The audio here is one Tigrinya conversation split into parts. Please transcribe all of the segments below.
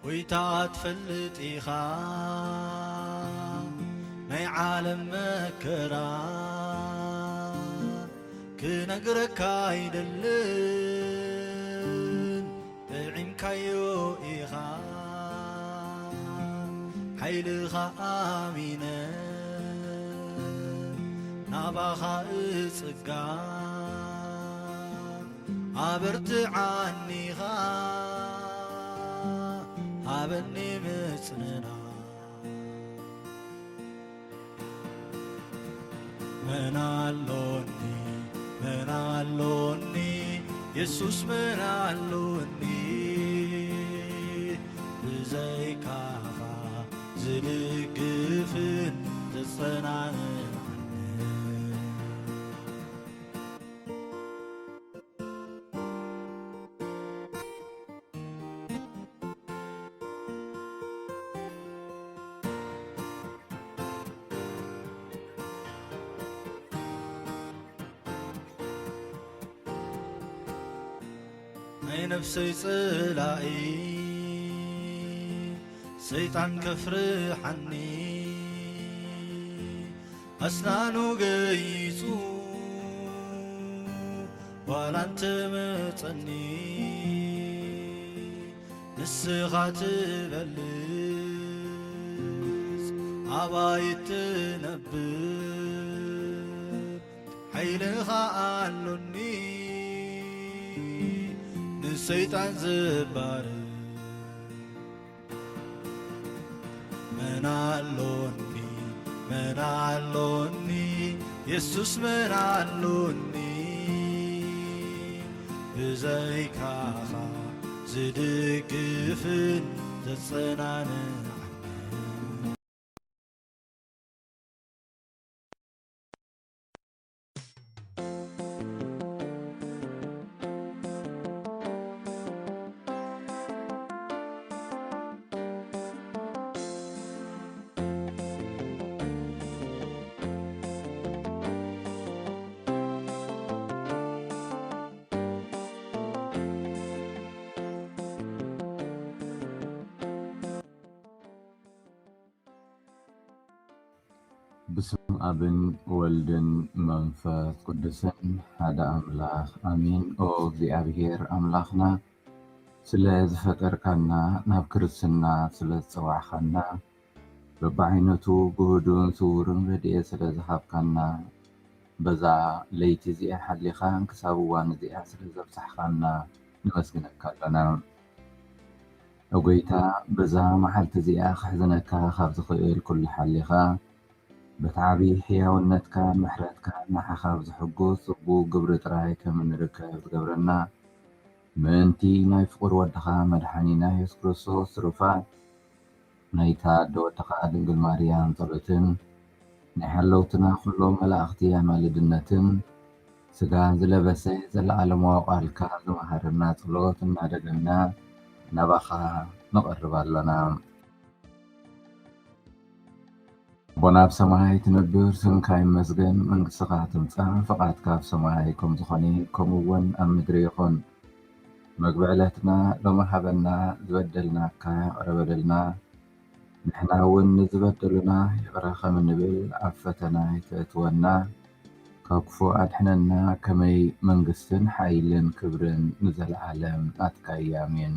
ጎይታ ትፈልጥ ኢኻ ናይ ዓለም መከራ ክነግረካ ኣይደልን ጥዒምካዮ ኢኻ ሓይልኻ ኣሚነ ናባኻ እጽጋ ኣበርትዓኒኻ ሃበኒ ምጽንና መን ኣሎኒ መን ኣሎኒ የሱስ መን ኣሎኒ ብዘይካኻ ዝድግፍን ዝጸናንዓኒ ናይ ነፍሰይ ጽላኢ ሰይጣን ከፍርሓኒ ኣስናኑ ገይጹ ዋላ እንተመጸኒ ንስኻ ትበልጽ ኣባይ ትነብር ሓይልኻ ኣሎኒ ንሰይጣን ዝባርር መን ኣሎኒ መን ኣሎኒ የሱስ መን ኣሎኒ ብዘይካኻ ዝድግፍን ዘጸናንዓኒ ብስም ኣብን ወልድን መንፈስ ቅዱስን ሓደ ኣምላኽ ኣሜን። ኦ እግዚኣብሔር ኣምላኽና፣ ስለ ዝፈጠርካና፣ ናብ ክርስትና ስለ ዝጸዋዕኻና፣ በብዓይነቱ ግሁድን ስውርን ረድኤት ስለ ዝሃብካና፣ በዛ ለይቲ እዚኣ ሓሊኻ ክሳብ እዋን እዚኣ ስለ ዘብጻሕኻና ነመስግነካ ኣለና። ኦጎይታ፣ በዛ መዓልቲ እዚኣ ክሕዝነካ ካብ ዝኽእል ኩሉ ሓሊኻ፣ በቲ ዓቢ ሕያውነትካን ምሕረትካን ንዓኻ ኣብ ዝሕጉስ ጽቡቕ ግብሪ ጥራይ ከም እንርከብ ዝገብረና፣ ምእንቲ ናይ ፍቑር ወድኻ መድሓኒና የሱስ ክርስቶስ ትሩፋት፣ ናይታ ኣደ ወድኻ ድንግል ማርያም ጸሎትን፣ ናይ ሓለውትና ኩሎም መላእኽቲ ኣማልድነትን፣ ስጋ ዝለበሰ ዘለዓለማዊ ቃልካ ዝመሃረና ጸሎት እናደገምና ናባኻ ንቐርብ ኣሎና። ኣቦና ኣብ ሰማይ ትነብር፣ ስምካ ይመስገን፣ መንግስትኻ ትምጻእ፣ ፍቓድካ ኣብ ሰማይ ከም ዝኾነ ከምኡ እውን ኣብ ምድሪ ይኹን። መግቢ ዕለትና ሎሚ ሃበና፣ ዝበደልናካ ይቕረ በለልና፣ ንሕና እውን ንዝበደሉና ይቕረ ከም እንብል፣ ኣብ ፈተና ኣይተእትወና፣ ካብ ክፉእ ኣድሕነና፣ ከመይ መንግስትን ሓይልን ክብርን ንዘለዓለም ናትካ እዩ፣ ኣሜን።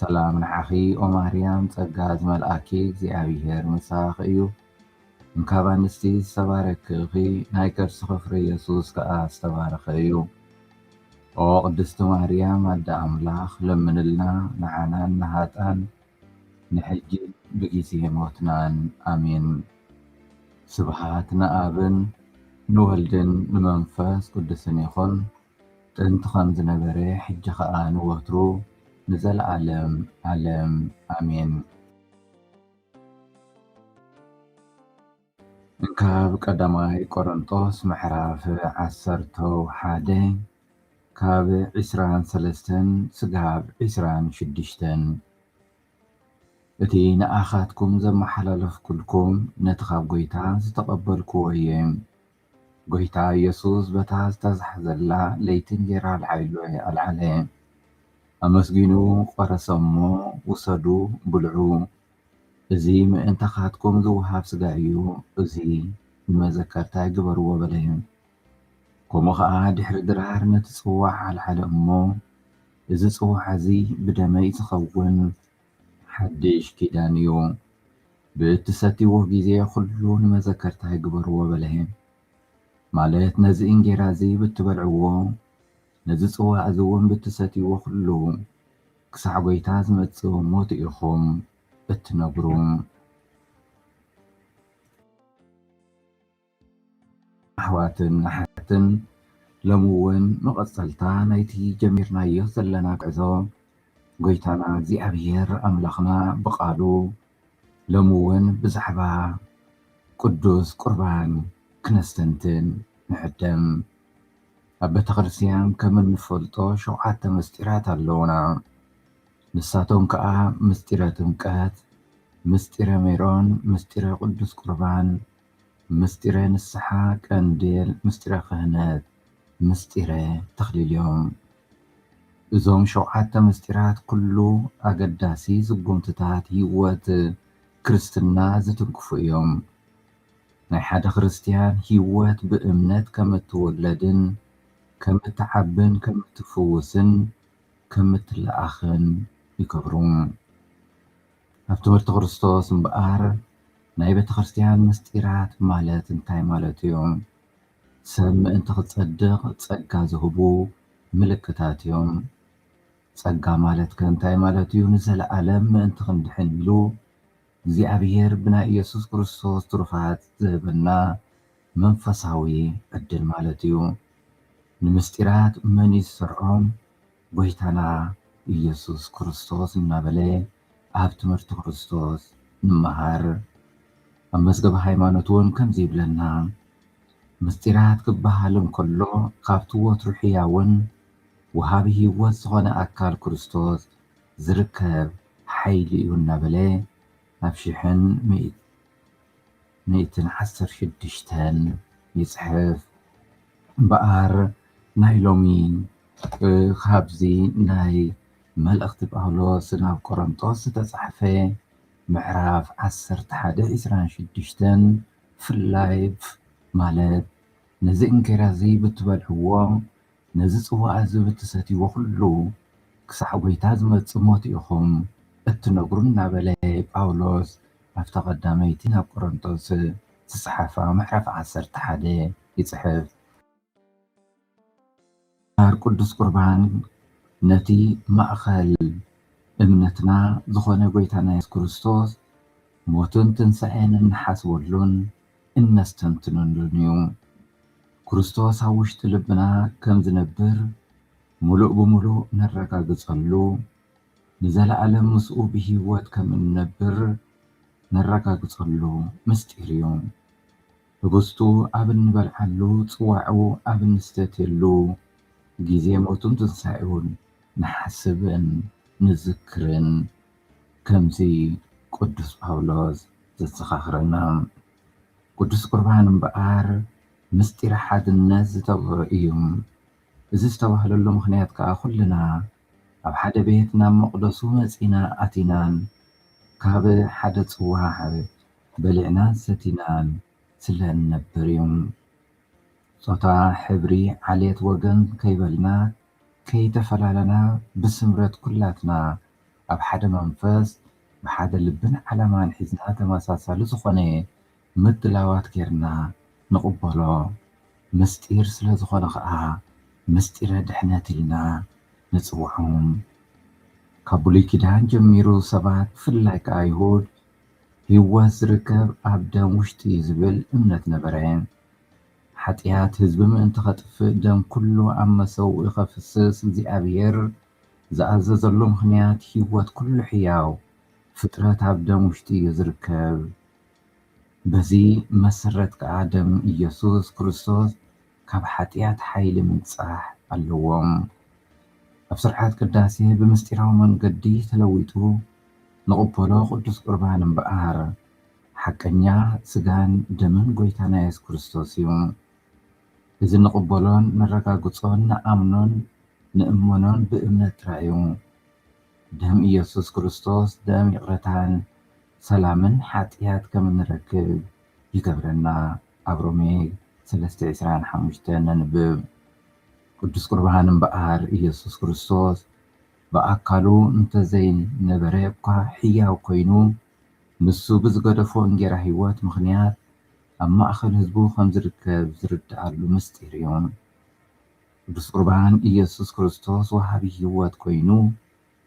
ሰላም ንዓኺ ኦ ማርያም፣ ጸጋ ዝመልኣኪ እግዚኣብሔር ምሳኺ እዩ። እንካብ ኣንስቲ ዝተባረኪ ኢኺ፣ ናይ ከርስኺ ፍረ ኢየሱስ ከኣ ዝተባረኸ እዩ። ኦ ቅድስቲ ማርያም ኣደ ኣምላኽ፣ ለምንልና ንዓናን ንሃጣን፣ ንሕጂ ብጊዜ ሞትናን። ኣሜን። ስብሃት ንኣብን ንወልድን ንመንፈስ ቅዱስን ይኹን፣ ጥንቲ ከም ዝነበረ፣ ሕጂ ኸኣ ንወትሩ ንዘለዓለም ዓለም። ኣሜን። እንካብ ቀዳማይ ቆሮንጦስ ምዕራፍ ዓሰርተው ሓደ ካብ ዕስራን ሰለስተን ስጋብ ዕስራን ሽዱሽተን። እቲ ንኣኻትኩም ዘመሓላለፍኩልኩም ነቲ ካብ ጐይታ ዝተቐበልክዎ እየ። ጐይታ ኢየሱስ በታ ዝተዛሕዘላ ለይቲ እንጌራ ኣልዓይሎ ኣልዓለ። ኣመስጊኑ ቆረሰ እሞ፣ ውሰዱ፣ ብልዑ፣ እዚ ምእንታኻትኩም ዝወሃብ ስጋ እዩ፣ እዚ ንመዘከርታይ ግበርዎ በለ። ከምኡ ኸዓ ድሕሪ ድራር ነቲ ጽዋዕ ሓልሓለ እሞ፣ እዚ ጽዋዕ እዚ ብደመይ ዝኸውን ሓድሽ ኪዳን እዩ፣ ብእትሰትይዎ ግዜ ኩሉ ንመዘከርታይ ግበርዎ በለ። ማለት ነዚ እንጌራ እዚ ብትበልዕዎ፣ ነዚ ጽዋዕ እዚ እውን ብትሰትይዎ ኩሉ፣ ክሳዕ ጐይታ ዝመጽእ ሞት ኢኹም እትነግሩ። ኣሕዋትን ኣሓትን፣ ሎሚ እውን መቐጸልታ ናይቲ ጀሚርናዮ ዘለና ጉዕዞ፣ ጐይታና እግዚኣብሔር ኣምላኽና ብቓሉ ሎሚ እውን ብዛዕባ ቅዱስ ቁርባን ክነስተንትን ንዕደም። ኣብ ቤተ ክርስቲያን ከም እንፈልጦ ሸውዓተ ምስጢራት ኣለዉና። ንሳቶም ከኣ ምስጢረ ጥምቀት፣ ምስጢረ ሜሮን፣ ምስጢረ ቅዱስ ቁርባን፣ ምስጢረ ንስሓ፣ ቀንዴል፣ ምስጢረ ክህነት፣ ምስጢረ ተኽሊል እዮም። እዞም ሸውዓተ ምስጢራት ኩሉ ኣገዳሲ ስጉምትታት ህይወት ክርስትና ዝትንክፉ እዮም። ናይ ሓደ ክርስትያን ህይወት ብእምነት ከም እትውለድን ከም እትዓብን ከም እትፍውስን ከም እትለኣኽን ይገብሩ። ኣብ ትምህርቲ ክርስቶስ እምበኣር ናይ ቤተ ክርስቲያን ምስጢራት ማለት እንታይ ማለት እዩ? ሰብ ምእንቲ ክጸድቕ ጸጋ ዝህቡ ምልክታት እዮም። ጸጋ ማለት ከ እንታይ ማለት እዩ? ንዘለኣለም ምእንቲ ክንድሕን ኢሉ እግዚኣብሔር ብናይ ኢየሱስ ክርስቶስ ትሩፋት ዝህበና መንፈሳዊ ዕድል ማለት እዩ። ንምስጢራት መን እዩ ዝሰርዖም? ጐይታና ኢየሱስ ክርስቶስ እናበለ ኣብ ትምህርቲ ክርስቶስ ንመሃር። ኣብ መዝገበ ሃይማኖት እውን ከምዚ ይብለና፣ ምስጢራት ክበሃል እንከሎ ካብቲ ወትሩ ሕያውን ወሃቢ ህይወት ዝኾነ ኣካል ክርስቶስ ዝርከብ ሓይሊ እዩ እናበለ ኣብ ሽሕን ሚእትን ዓሰርተ ሽዱሽተን ይጽሕፍ። እምበኣር ናይ ሎሚ፣ እ፣ ካብዚ ናይ መልእኽቲ ጳውሎስ ናብ ቆሮንጦስ ዝተጻሕፈ ምዕራፍ ዓሰርተ ሓደ ዕስራን ሽዱሽተን ፍላይ ማለት ነዚ እንጌራ እዚ ብትበልዕዎ ነዚ ጽዋእ እዚ ብትሰትይዎ ኩሉ ክሳዕ ጐይታ ዝመጽእ ሞት ኢኹም እትነግሩ እናበለ ጳውሎስ ኣብታ ቀዳመይቲ ናብ ቆሮንቶስ ዝጸሓፋ ምዕራፍ ዓሰርተ ሓደ ይጽሕፍ። ዳር ቅዱስ ቁርባን ነቲ ማእኸል እምነትና ዝኾነ ጐይታና የሱስ ክርስቶስ ሞቱን ትንሳኤን እንሓስበሉን እነስተንትነሉን እዩ። ክርስቶስ ኣብ ውሽጢ ልብና ከም ዝነብር ምሉእ ብምሉእ ነረጋግጸሉ፣ ንዘለኣለም ምስኡ ብህይወት ከም እንነብር ነረጋግጸሉ ምስጢር እዩ። ህብስቱ ኣብ እንበልዓሉ፣ ጽዋዕኡ ኣብ እንሰትየሉ ግዜ ሞቱን ትንሳኤኡን ንሓስብን ንዝክርን ከምዚ ቅዱስ ጳውሎስ ዘዘኻኽረና። ቅዱስ ቁርባን እምበኣር ምስጢረ ሓድነት ዝተብህሮ እዩ። እዚ ዝተባህለሉ ምኽንያት ከኣ ኩልና ኣብ ሓደ ቤት ናብ መቕደሱ መጺና ኣቲናን ካብ ሓደ ጽዋዕ በሊዕናን ሰቲናን ስለ እንነብር እዩ። ጾታ፣ ሕብሪ፣ ዓሌት፣ ወገን ከይበልና ከይተፈላለና ብስምረት ኩላትና ኣብ ሓደ መንፈስ ብሓደ ልብን ዓላማን ሒዝና ተመሳሳሊ ዝኾነ ምድላዋት ጌርና ንቕበሎ። ምስጢር ስለ ዝኾነ ኸኣ ምስጢረ ድሕነት ኢልና ንጽውዖ። ካብ ብሉይ ኪዳን ጀሚሩ ሰባት ብፍላይ ከኣ ኣይሁድ ህይወት ዝርከብ ኣብ ደም ውሽጢ እዩ ዝብል እምነት ነበረ። ሓጢኣት ህዝቢ ምእንቲ ኸጥፍእ ደም ኩሉ ኣብ መሰውኢ ኸፍስስ እግዚኣብሔር ዝኣዘዘሉ ምኽንያት ህይወት ኩሉ ሕያው ፍጥረት ኣብ ደም ውሽጢ እዩ ዝርከብ። በዚ መሰረት ከኣ ደም ኢየሱስ ክርስቶስ ካብ ሓጢኣት ሓይሊ ምንጻሕ ኣለዎም። ኣብ ስርዓት ቅዳሴ ብምስጢራዊ መንገዲ ተለዊጡ ንቕበሎ ቅዱስ ቁርባን እምበኣር ሓቀኛ ስጋን ደምን ጐይታና የሱስ ክርስቶስ እዩ። እዚ ንቕበሎን ነረጋግጾን ንኣምኖን ንእመኖን ብእምነት ጥራይ እዩ። ደም ኢየሱስ ክርስቶስ ደም ይቕረታን ሰላምን ሓጢኣት ከም እንረክብ ይገብረና። ኣብ ሮሜ ሰለስተ ዕስራን ሓሙሽተን ነንብብ። ቅዱስ ቁርባን እምበኣር ኢየሱስ ክርስቶስ ብኣካሉ እንተዘይነበረ እኳ ሕያው ኮይኑ፣ ንሱ ብዝገደፎ እንጌራ ህይወት ምኽንያት ኣብ ማእከል ህዝቡ ከም ዝርከብ ዝርድኣሉ ምስጢር እዩ። ቅዱስ ቁርባን ኢየሱስ ክርስቶስ ወሃቢ ህይወት ኮይኑ፣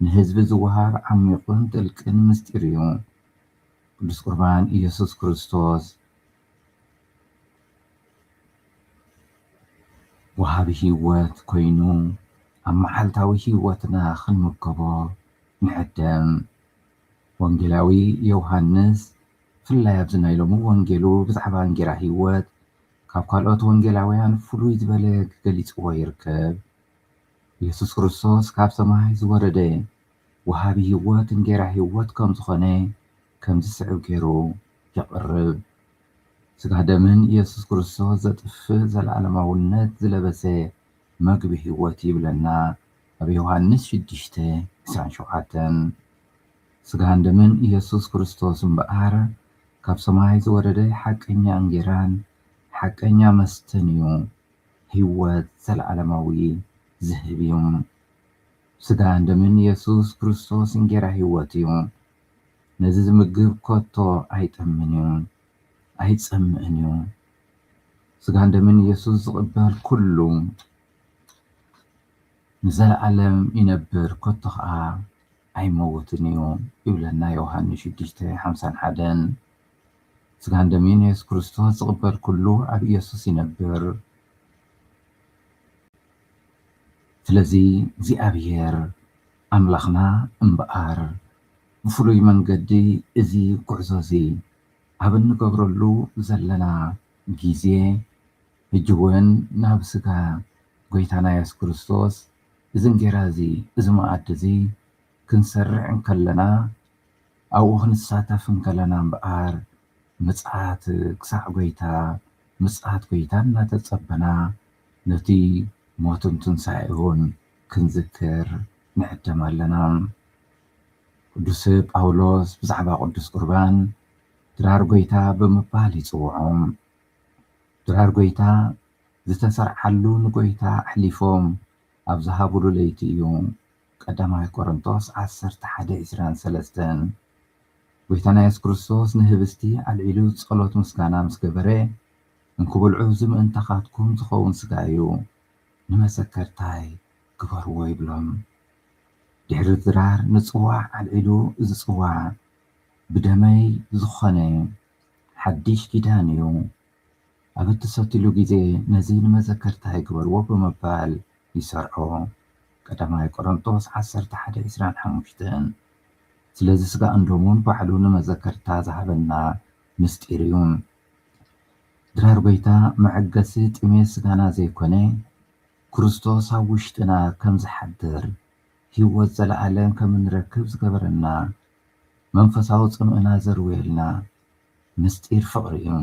ንህዝቢ ዝወሃብ ዓሚቑን ጥልቅን ምስጢር እዩ። ቅዱስ ቁርባን ኢየሱስ ክርስቶስ ወሃቢ ህይወት ኮይኑ፣ ኣብ መዓልታዊ ህይወትና ክንምገቦ ንዕደም። ወንጌላዊ ዮሃንስ፣ ብፍላይ ኣብዚ ናይ ሎሚ ወንጌሉ ብዛዕባ እንጌራ ህይወት፣ ካብ ካልኦት ወንጌላውያን ፍሉይ ዝበለ ገሊጽዎ ይርከብ። ኢየሱስ ክርስቶስ ካብ ሰማይ ዝወረደ ወሃቢ ህይወት፣ እንጌራ ህይወት ከም ዝኾነ፣ ከም ዝስዕብ ገይሩ የቕርብ። ስጋ ደምን ኢየሱስ ክርስቶስ ዘጥፍእ ዘለዓለማውነት ዝለበሰ መግቢ ህይወት ይብለና ኣብ ዮሃንስ ሽዱሽተ ዕስራን ሸውዓተን። ስጋን ደምን ኢየሱስ ክርስቶስ እምበኣር ካብ ሰማይ ዝወረደ ሓቀኛ እንጌራን ሓቀኛ መስተን እዩ። ህይወት ዘለዓለማዊ ዝህብ እዩ። ስጋን ደምን ኢየሱስ ክርስቶስ እንጌራ ህይወት እዩ። ነዚ ዝምግብ ከቶ ኣይጠምን እዩ፣ ኣይጸምእን እዩ። ስጋን ደምን ኢየሱስ ዝቕበል ኩሉ ንዘለዓለም ይነብር፣ ከቶ ኸኣ ኣይመውትን እዩ ይብለና ዮሃንስ ሽዱሽተ ሓምሳን ሓደን። ስጋን ደምን ኢየሱስ ክርስቶስ ዝቕበል ኩሉ ኣብ ኢየሱስ ይነብር። ስለዚ እግዚኣብሔር ኣምላኽና እምበኣር ብፍሉይ መንገዲ እዚ ጉዕዞ እዚ ኣብ እንገብረሉ ዘለና ግዜ፣ ሕጂ እውን ናብ ስጋ ጎይታና የሱስ ክርስቶስ እዚ እንጌራ እዚ፣ እዚ መኣዲ እዚ ክንሰርዕ እንከለና፣ ኣብኡ ክንሳተፍ እንከለና እምበኣር፣ ምጽኣት ክሳዕ ጎይታ፣ ምጽኣት ጎይታ እናተጸበና፣ ነቲ ሞቱን ትንሳኤኡን ክንዝክር ንዕደም ኣለና። ቅዱስ ጳውሎስ ብዛዕባ ቅዱስ ቁርባን ድራር ጎይታ ብምባል ይጽውዖ። ድራር ጎይታ ዝተሰርዓሉ ንጎይታ ኣሕሊፎም ኣብ ዝሃብሉ ለይቲ እዩ። ቀዳማይ ቆሮንቶስ ዓሰርተ ሓደ ዕስራን ሰለስተን። ጎይታና የሱስ ክርስቶስ ንህብስቲ ኣልዒሉ ጸሎት ምስጋና ምስ ገበረ፣ "እንክብልዑ፣ እዚ ምእንታኻትኩም ዝኸውን ስጋ እዩ፣ ንመዘከርታይ ግበርዎ" ይብሎም። ድሕሪ ድራር ንጽዋዕ ኣልዒሉ፣ "እዚ ጽዋዕ ብደመይ ዝኾነ ሓድሽ ኪዳን እዩ፣ ኣብ እትሰትሉ ግዜ ነዚ ንመዘከርታይ ግበርዎ" ብምባል ይሰርዖ። ቀዳማይ ቆሮንቶስ ዓሰርተ ሓደ ዕስራን ሓሙሽተን። ስለዚ ስጋኡን ደሙን ባዕሉ ንመዘከርታ ዝሃበና ምስጢር እዩ። ድራር ጎይታ መዐገሲ ጥሜት ስጋና ዘይኮነ፣ ክርስቶስ ኣብ ውሽጥና ከም ዝሓድር፣ ህይወት ዘለኣለም ከም እንረክብ ዝገበረና፣ መንፈሳዊ ጽምእና ዘርውየልና ምስጢር ፍቕሪ እዩ።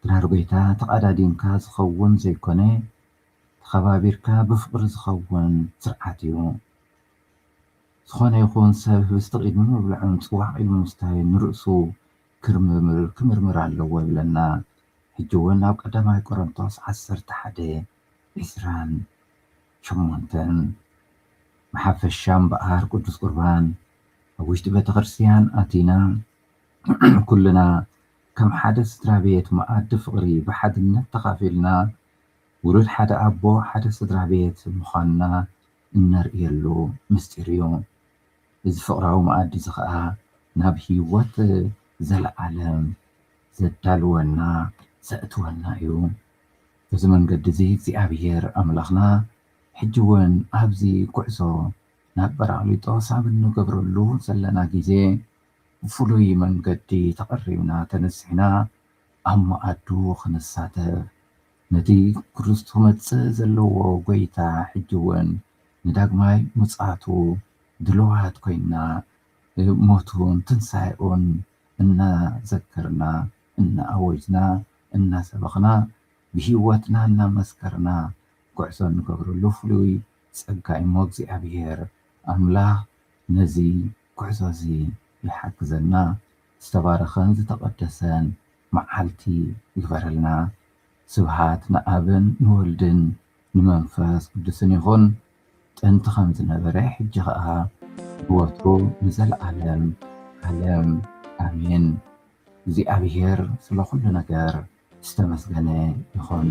ድራር ጎይታ ተቐዳዲምካ ዝኸውን ዘይኮነ፣ ተኸባቢርካ ብፍቕሪ ዝኸውን ስርዓት እዩ። ዝኾነ ይኹን ሰብ ህብስቲ ቅድሚ ምብልዑን ጽዋዕ ቅድሚ ምስታዩን ንርእሱ ክርምምር፣ ክምርምር ኣለዎ ይብለና። ሕጂ እውን ኣብ ቀዳማይ ቆሮንቶስ ዓሰርተ ሓደ ዕስራን ሸሞንተን። ብሓፈሻ እምበኣር ቅዱስ ቁርባን ኣብ ውሽጢ ቤተ ክርስቲያን ኣቲና ኩልና ከም ሓደ ስድራ ቤት መኣዲ ፍቕሪ ብሓድነት ተኻፊልና ውሉድ ሓደ ኣቦ ሓደ ስድራ ቤት ምዃንና እነርእየሉ ምስጢር እዩ። እዚ ፍቕራዊ መኣዲ እዚ ኸኣ ናብ ህይወት ዘለዓለም ዘዳልወና፣ ዘእትወና እዩ። በዚ መንገዲ እዚ እግዚኣብሔር ኣምላኽና ሕጂ እውን ኣብዚ ጉዕዞ ናብ ጳራቅሊጦስ ኣብ እንገብረሉ ዘለና ግዜ ብፍሉይ መንገዲ ተቐሪብና ተነሲሕና ኣብ መኣዱ ክንሳተፍ፣ ነቲ ክርስቶስ ክመጽእ ዘለዎ ጐይታ ሕጂ እውን ንዳግማይ ምጽኣቱ ድሉዋት ኮይንና፣ ሞቱን ትንሳኤኡን እናዘከርና፣ እናኣወጅና፣ እናሰበኽና፣ ብህይወትና እናመስከርና ጉዕዞ እንገብረሉ ፍሉይ ጸጋ እዩ እሞ እግዚኣብሔር ኣምላኽ ነዚ ጉዕዞ እዚ ይሓግዘና። ዝተባረኸን ዝተቐደሰን መዓልቲ ይግበረልና። ስብሃት ንኣብን ንወልድን ንመንፈስ ቅዱስን ይኹን፣ ጥንቲ ከም ዝነበረ፣ ሕጂ ኸኣ ንወትሩ ንዘለዓለም ዓለም ኣሜን። እግዚኣብሔር ስለ ኩሉ ነገር ዝተመስገነ ይኹን።